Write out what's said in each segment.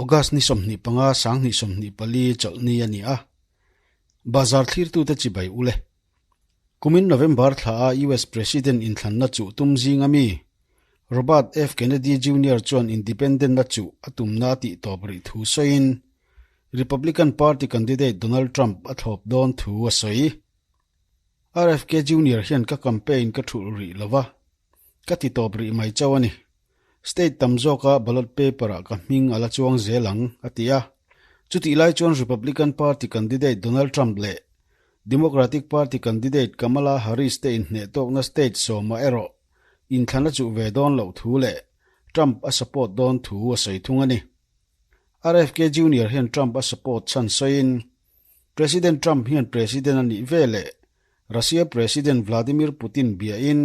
August ni 25 2024 chawlhni a ni a, bazar thlirtute chibai ule. Kumin November thla a US President inthlanna chuh tum zing ami Robert F Kennedy Junior chuan independent a chuh a tumna a tih tawp rih thu sawiin Republican Party candidate Donald Trump a thlawp dawn thu a sawi. RFK Junior hian ka campaign ka thulh rih lova, ka ti tawp rih mai chauh a ni. State tam zawka ballot paper-ah ka hming a la chuang zel ang, a ti a. Chutih lai chuan Republican Party candidate Donald Trump leh Democratic Party candidate Kamala Harris te inhneh tawkna state sawmah erawh inthlan a chuh ve dawn loh thu leh Trump a support dawn thu a sawi thung a ni. RFK Junior hian Trump a support chhan sawiin, President Trump hian President a nih ve leh Russia President Vladimir Putin biain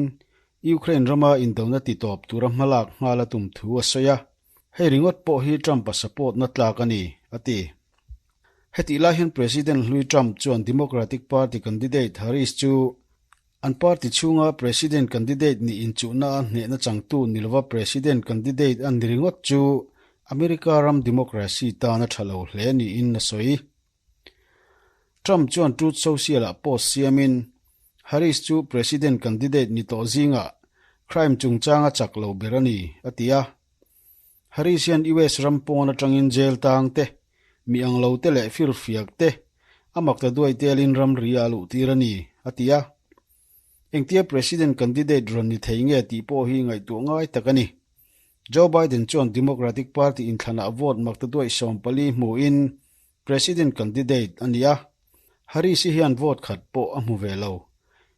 Ukraine rama indona titawp tura hmalak nghal a tum thu a sawi a, hei ringawt pawh hi Trump-a support na tlak a ni, a ti. Hetih lai hian President hlui Trump chuan Democratic Party candidate Harris chu an party chhunga President candidate nih inchuhna a hnehna changtu ni lova President candidate a ni ringawt chu America ram democracy tan a tha lo hle niin a sawi. Trump chuan Truth Social-ah post siamin, Harris chu President candidate ni tawh zingah crime chungchanga chak lo ber a ni, a ti a. Harris hian US ram pawn atangin jail tang te, mi ang lo te leh firfiak te a makta duai telin ramri a luhtir a ni, a ti a. Engtia President candidate rawn ni thei nge tih pawh hi ngaihtuah ngai tak a ni. Joe Biden chuan Democratic Party inthlanah vote makta duai 14 hmuin President candidate a ni a, Harris-i hian vote khat pawh a hmu ve lo.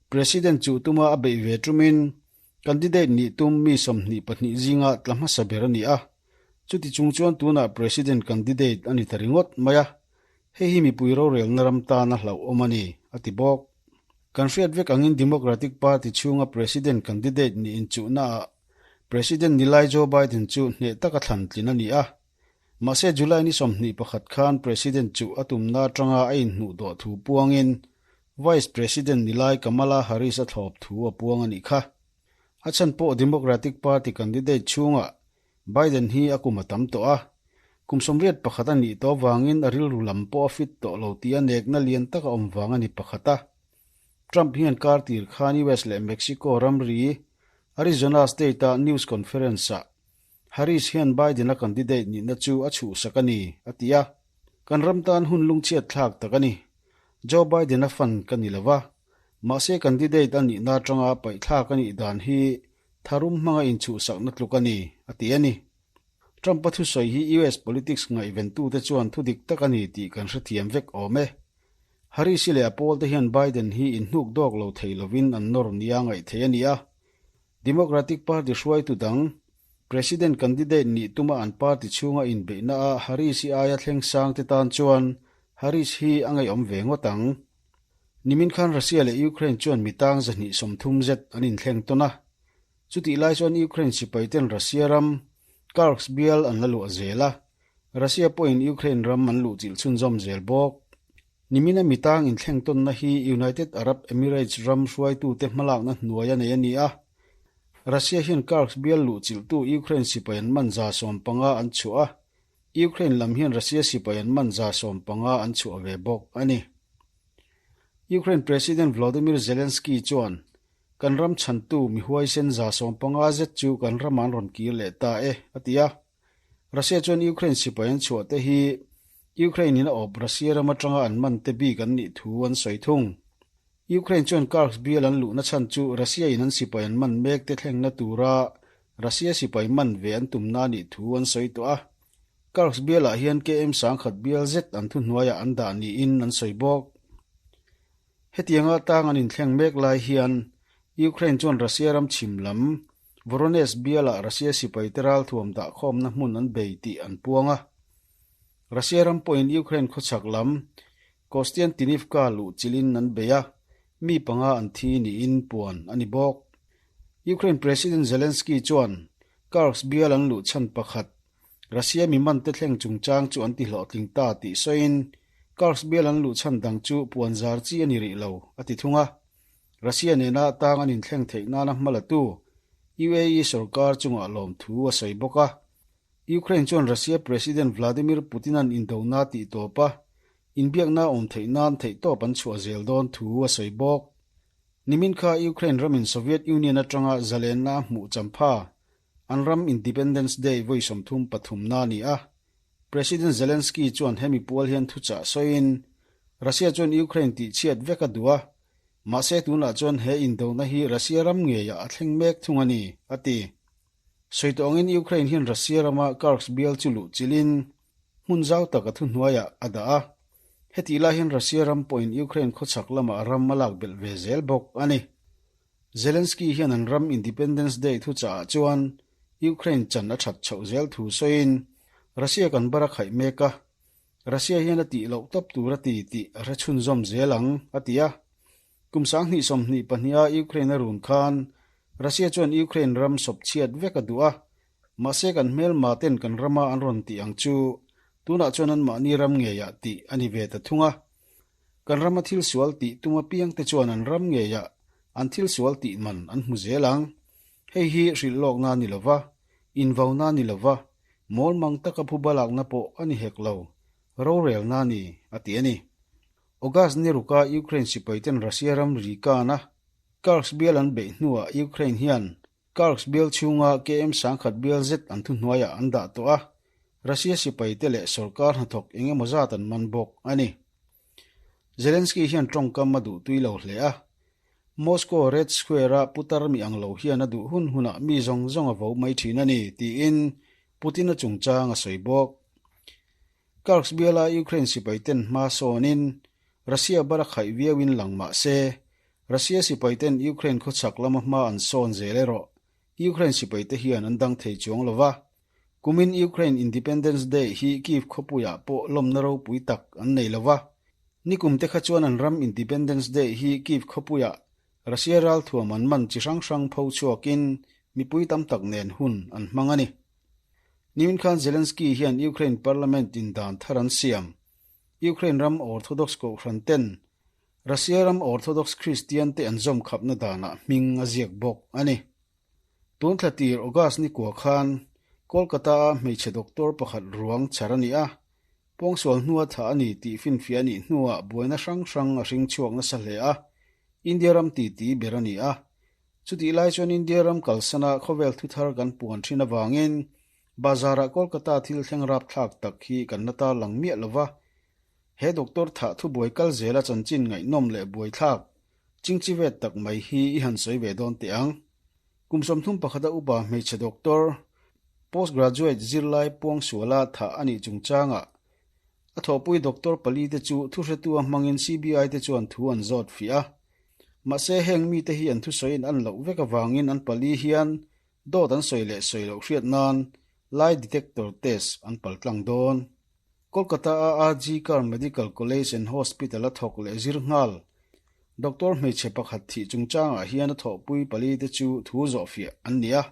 President chuh tuma a beih ve tumin candidate nih tum mi 22 zinga tla hmasa ber a ni a, chuti chung chuan tunah President candidate a ni ta ringawt mai a, hei hi mipui rorelna ram tan a hlauhawm a ni, a ti bawk. Kan hriat vek angin Democratic Party chhunga President candidate nih inchuhnaah President nilai Joe Biden chu hneh taka thlan tlin a ni a, Mahse July ni 21 khan President chu a tumna atanga a inhnuh dawh thu puangin Vice President nilai Kamala Harris a thlawp thu a puang a nih kha. A chhan pawh Democratic Party candidate chhungah Biden hi a kum a tam tawh a, kum 81 a nih tawh vangin a rilru lam pawh a fit tawh lo tih a nekna lian tak a awm vang a ni pakhat a. Trump hian kar tir khan US leh Mexico ramri Arizona state-a news conference-ah Harris hian Biden-a candidate nihna chu a chhuhsak a ni, a ti a. Kan ram tan hun lungchhiat thlak tak a ni. Joe Biden-a fan ka ni lo va, mahse candidate a nihna atanga paihthlak a nih dan hi tharum hmanga inchhuhsakna tluk a ni, a ti a ni. Trump-a thusawi hi US politics ngaihventute chuan thudik tak a ni tih kan hrethiam vek awm e. Harris-i leh a pawlte hian Biden hi inhnuk dawk lo thei lovin an nawr nia ngaih theih a ni a. Democratic Party hruaitu dang, President candidate nih tuma an party chhunga inbeihna ah Harris-i aia thleng sang te tan chuan Harris hi a ngaihawm ve ngawt ang. Nimin khan Russia leh Ukraine chuan mi tang 230 zet an inthleng tawn a. Chutih lai chuan Ukraine sipai ten Russia ram Kursk bial an la luah zel a, Russia pawhin Ukraine ram an luhchilh chhunzawm zel bawk. Nimina mi tang inthleng tawnna hi United Arab Emirates ram hruaitute hmalakna hnuai a nei a ni a. Russia hian Kursk bial luhchilhtu Ukraine sipai an man 150 an chhuah a, Ukraine lam hian Russia sipai an man 150 an chhuah ve bawk a ni. Ukraine President Volodymyr Zelensky chuan, Kan ram chhantu mi huaisen 150 zet chu kan ramah an rawn kir leh ta e, a ti a. Russia chuan Ukraine sipai an chhuah te hi Ukraine in a awp Russia ram atanga an man te bik an nih thu an sawi thung. Ukraine chuan Kursk bial an luhna chhan chu Russia in an sipai an man mek te thlengna tura Russia sipai man ve an tumna a nih thu an sawi tawh a. Kursk bialah hian KM 1000 bial zet an thuhnuaiah an dah niin an sawi bawk. Hetianga tang an inthleng mek lai hian Ukraine chuan Russia ram chhim lam Voronezh bialah Russia sipaite ralthuam dahkhawmna hmun an bei tih an puang a. Russia ram pawhin Ukraine khawchhak lam Kostiantynivka luhchilhin an bei a, mi panga an thi niin puan a ni bawk. Ukraine President Zelensky chuan Kursk bial an luh chhan pakhat Russia mi mante thleng chungchang chu an ti hlawhtling ta tih sawiin Kursk bial an luh chhan dang chu puan zar chi a ni rih lo, a ti thung a. Russia nena tang an inthleng theih nana hma latu UAE sorkar chungah lawmthu a sawi bawk a. Ukraine chuan Russia President Vladimir Putin-a'n indona tih tawp a, inbiakna awm theih nan theihtawp an chhuah zel dawn thu a sawi bawk. Nimin kha Ukraine ramin Soviet Union atanga zalenna a hmuh champha an ram Independence Day vawi 33 na a ni a. President Zelensky chuan hemi pual hian thuchah sawiin, Russia chuan Ukraine tihchhiat vek a duh a, mahse tunah chuan he indona hi Russia ram ngeiah a thleng mek thung a ni, a ti. Sawi tawh angin Ukraine hian Russia rama Kursk bial chu luh chilhin hmun zau tak a thuhnuaiah a dah a. Hetih lai hian Russia ram pawhin Ukraine khawchhak lamah ram a lak belh ve zel bawk a ni. Zelensky hian an ram Independence Day thuchahah chuan Ukraine chan a that chhoh zel thu sawiin, Russia kan bar a khaih mek a, Russia hian a tih loh tawp tur a ti tih a hre chhunzawm zel ang, a ti a. Kum 2022 a Ukraine a run khan Russia chuan Ukraine ram sawp chhiat vek a duh a, mahse kan hmelma ten kan rama an rawn tih ang chu tunah chuan anmahni ram ngeiah tih a ni ve ta thung a. Kan rama thil sual tih tum apiang te chuan an ram ngeiah an thil sual tih man an hmu zel ang. Hei hi hrilh lawkna ni lova, invauna ni lova, mawlmang taka phuba lakna pawh a ni hek lo, rorelna a ni, a ti a ni. August ni ruka Ukraine sipaiten Russia ram ri kana Kursk bial an beih hnuah Ukraine hian Kursk bial chhunga KM 1000 bial zet an thuhnuaiah an dah tawh a, Russia sipaite leh sorkar hnathawk eng emaw zat an man bawk a ni. Zelensky hian tawngkam a duh tui lo hle a, Moscow Red Square-a putar mi ang lo hian a duh hun hunah mi zawng zawng a vo mai thin a ni, tiin Putin-a chungchang a sawi bawk. Kursk biala Ukraine sipaiten hma sawnin Russia bar a khaih viauin lang mah se, Russia sipaiten Ukraine khawchhak lama hma an sawn zel erawh Ukraine sipaite hian an dang thei chuang lo va. Kumin Ukraine Independence Day hi Kyiv khawpuiah pawh lawmna ropui tak an nei lo va. Nikum te kha chuan an ram Independence Day hi Kyiv khawpuiah Russia ralthuam an man chi hrang hrang pho chhuakin mipui tam tak nen hun an hmang a ni. Nimin khan Zelensky hian Ukraine parliament in dan thar an siam. Ukraine ram Orthodox kohhran ten Russia ram Orthodox Christian te an zawm khapna danah hming a ziak bawk a ni. Tun thla tir August ni kua khan Kolkata a hmeichhe doctor pakhat ruang chhar a ni a, pawngsual hnua thah a ni tih finfiah a nih hnuah buaina hrang hrang a hring chhuak nasa hle a, India ram titi ber a ni a. Chutih lai chuan India ram kalsana khawvel thuthar kan puan thin avangin bazarah Kolkata thil thleng rapthlak tak hi kan la tarlang miah lo va. He doctor thah thubuai kal zela chanchin ngaihnawm leh buaithlak chingchivet tak mai hi i han sawi ve dawn teh ang. Kum 31 a upa hmeichhe doctor, postgraduate zirlai puangsuala thah a nih chungchangah a thawhpui doctor pali te chu thuhretu a hmangin CBI te chuan thu an zawt fiah a. Mahse heng mite hi an thusawiin an loh vek avangin an pali hian dawt an sawi leh sawi loh hriat nan lie detector test an paltlang dawn. Kolkata a RG Kar Medical College and Hospital a thawk leh zir nghal Doctor hmeichhe pakhat thih chungchangah hian a thawhpui pali te chu thu zawhfiah an ni a.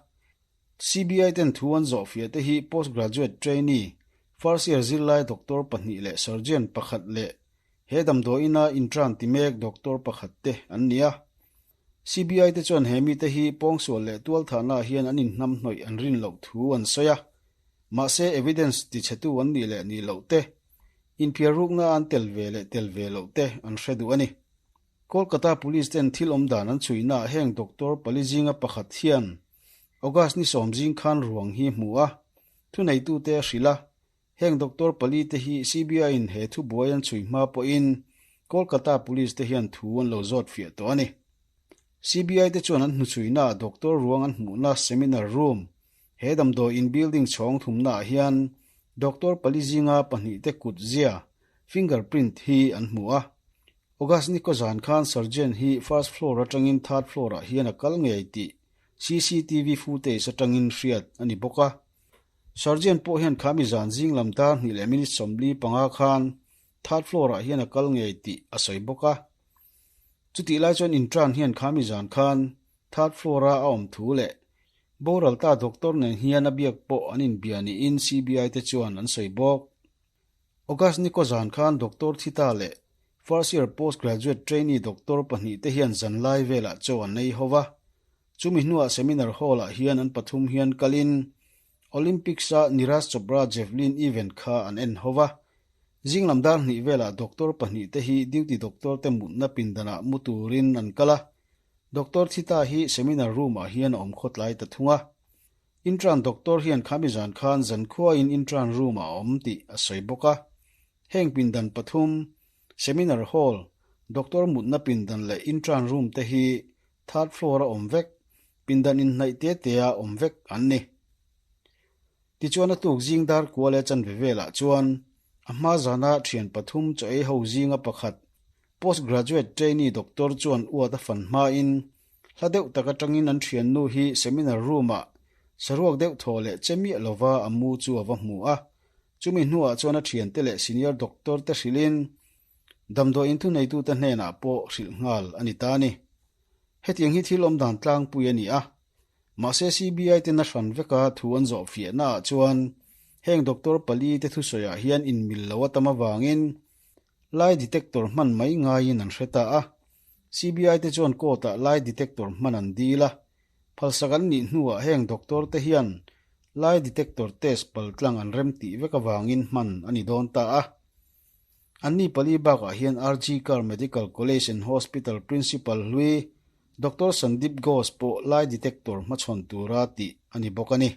CBI ten thu an zawhfiah te hi postgraduate trainee, first year zirlai doctor pahnih leh surgeon pakhat leh He damdawiina intern ti mek doctor pakhat te an ni a. CBI te chuan he mite hi pawngsual leh tualthahna ah hian an inhnamhnawih an rin loh thu an sawi a. Mahse evidence ti chhetu an nih leh nih loh te, inphiarrukna an tel ve leh tel ve loh te an hre duh a ni. Kolkata Police ten thil awm dan an chhuihna ah heng doctor pali zinga pakhat hian August ni sawm zing khan ruang hi hmu a, thuneitute a hrilh a. Heng doctor pali te hi CBI in he thubuai an chhui hma pawhin Kolkata Police te hian thu an lo zawt fiah tawh a ni. CBI te chuan an hnuchhuina ah doctor ruang an hmuhna seminar room, he damdawi in building chhawng thumna ah hian doctor pali zinga pahnih te kut zia, finger print, hi an hmu a. August ni kaw zan khan surgeon hi first floor atangin third floor ah hian a kal ngei tih CCTV footage atangin hriat a ni bawk a. Surgeon pawh hian khami zan zing lam dar hnih leh minute 45 khan third floor ah hian a kal ngei tih a sawi bawk a. Chutih lai chuan intern hian khami zan khan third floor a a awm thu leh boral ta doctor nen hian a biak pawh an inbia niin CBI te chuan an sawi bawk. August ni kaw zan khan doctor Thita leh first year postgraduate trainee doctor pahnih te hian zan lai velah chaw an nei ho va. Chumi hnuah seminar hall ah hian an pathum hian kalin. Olympics-a Neeraj Chopra javelin event kha an en ho va. Zinglam dar hnih velah doctor pahnihte hi duty doctor te mutna pindanah mu turin an kal a. Doctor Thita hi seminar room-ah hian a awm khawtlai ta thung a. Intern doctor hian khami zan khan zankhuain intern room-ah a awm tih a sawi bawk a. Heng pindan pathum, seminar hall, doctor mutna pindan leh intern room te hi third floor-a awm vek, pindan inhnaih te tea awm vek an ni. Tichuan a tuk zing dar kua leh chanve velah chuan a hma zana thian pathum chaw ei ho zinga pakhat Postgraduate trainee doctor chuan uat a fan hmain hla deuh tak atangin an thiannu hi seminar room-ah saruak deuh thaw leh che miah lova a mu chu a va hmu a. Chumi hnuah chuan a thiante leh senior doctor te hrilhin damdawi inthuneitute hnenah pawh hrilh nghal a ni ta a ni. Hetiang hi thil awmdan tlangpui a ni a. Mahse CBI ten a hran veka thu an zawh fiahnaah chuan heng doctor pali te thusawiah hian inmil lo a tam avangin Lie detector hman mai ngaiin an hre ta a. CBI te chuan court-ah lie detector hman an dil a. Phalsak an nih hnuah heng doctor te hian lie detector test paltlang an rem tih vek avangin hman a ni dawn ta a. Anni pali bakah hian RG Kar Medical College and Hospital Principal hlui Doctor Sandeep Ghosh pawh lie detector hmachhawn tura tih a ni bawk a ni.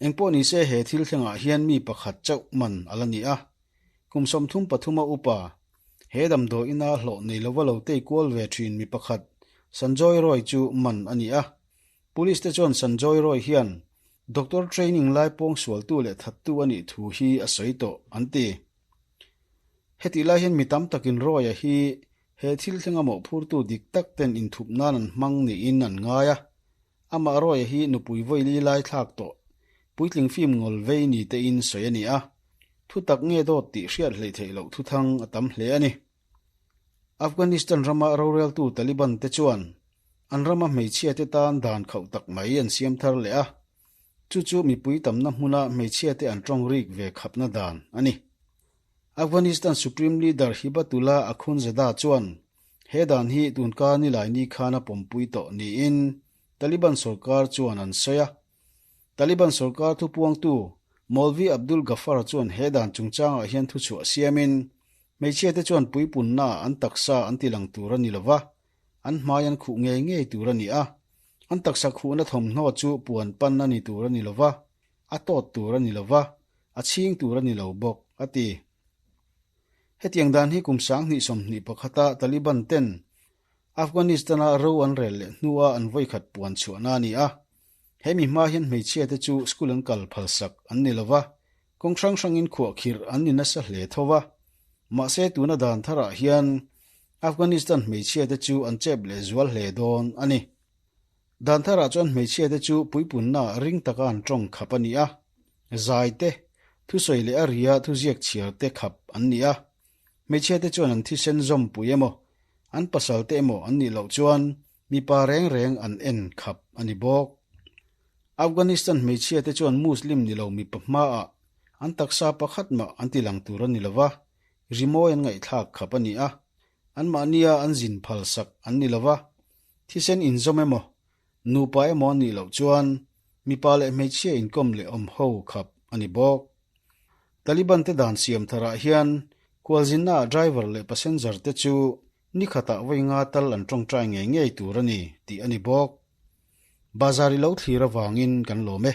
Engpawh nise he thil thlengah hian mi pakhat chauh man a la ni a. Kum 33 a upa, he damdawi ina hlawh nei lova lo tei kual ve thin mi pakhat Sanjoy Roy chu man a ni a. Police te chuan Sanjoy Roy hian doctor training lai pawng sualtu leh thattu a nih thu hi a sawi tawh an ti. Hetih lai hian mi tam takin Roy-a hi he thil thlenga mawhphurtu dik tak ten inthup nan an hmang niin an ngai a. Amah Roy-a hi nupui vawili lai thlak tawh, puitling film ngawl vei ni tein sawi a ni a. Thu tak nge dawt tih hriat hleih theih loh thuthang a tam hle a ni. Afghanistan rama roreltu Taliban te chuan an rama hmeichhia te tan dan khauh tak mai an siam thar leh a, chu chu mipui tamna hmuna hmeichhia te an tawng rik ve khapna dan a ni. Afghanistan Supreme Leader Hibatullah Akhundzada chuan he dan hi tunka Nilaini khan a pawmpui tawh niin Taliban sorkar chuan an sawi a. Taliban sorkar thupuangtu Maulvi Abdul Ghaffar chuan he dan chungchangah hian thuchhuah siamin hmeichhiate chuan puipunnaah an taksa an tilang tur a ni lo va, an hmai an khuh ngei ngei tur a ni a, an taksa khuhna thawmhnaw chu puan pan a ni tur a ni lo va, a tawt tur a ni lo va, a chhing tur a ni lo bawk, a ti. Hetiang dan hi kum 2021-a Taliban ten Afghanistan-a ro an rel leh hnua an vawikhat puan chhuahna a ni a. Hemi hma hian hmeichhiate chu school an kal phalsak an ni lo va, kawng hrang hrangin khuahkhirh an ni nasa hle tho va. Mahse tuna dan tharah hian Afghanistan hmeichhiate chu an chep leh zual hle dawn a ni. Dan tharah chuan hmeichhiate chu puipunnaah ring taka an tawng khap a ni a, zai te, thusawi leh a ria thuziak chhiar te khap an ni a. Hmeichhiate chuan an thisen zawmpui emaw, an pasal te emaw an nih loh chuan mipa reng reng an en khap a ni bawk. Afghanistan hmeichhiate chuan Muslim ni lo mipa hmaah an taksa pakhat mah an ti lang tur a ni lo va, rimawi an ngaihthlak khap a ni a, anmahnia an zin phalsak an ni lo va, thisen inzawm emaw, nupa emaw an nih loh chuan mipa leh hmeichhia inkawm leh awm ho khap a ni bawk. Taliban te dan siam tharah hian khualzinnaah driver leh passenger te chu ni khatah vawi nga tal an tawngtai ngei ngei tur a ni tih a ni bawk. Bazar i lo thlir avangin kan lawm e.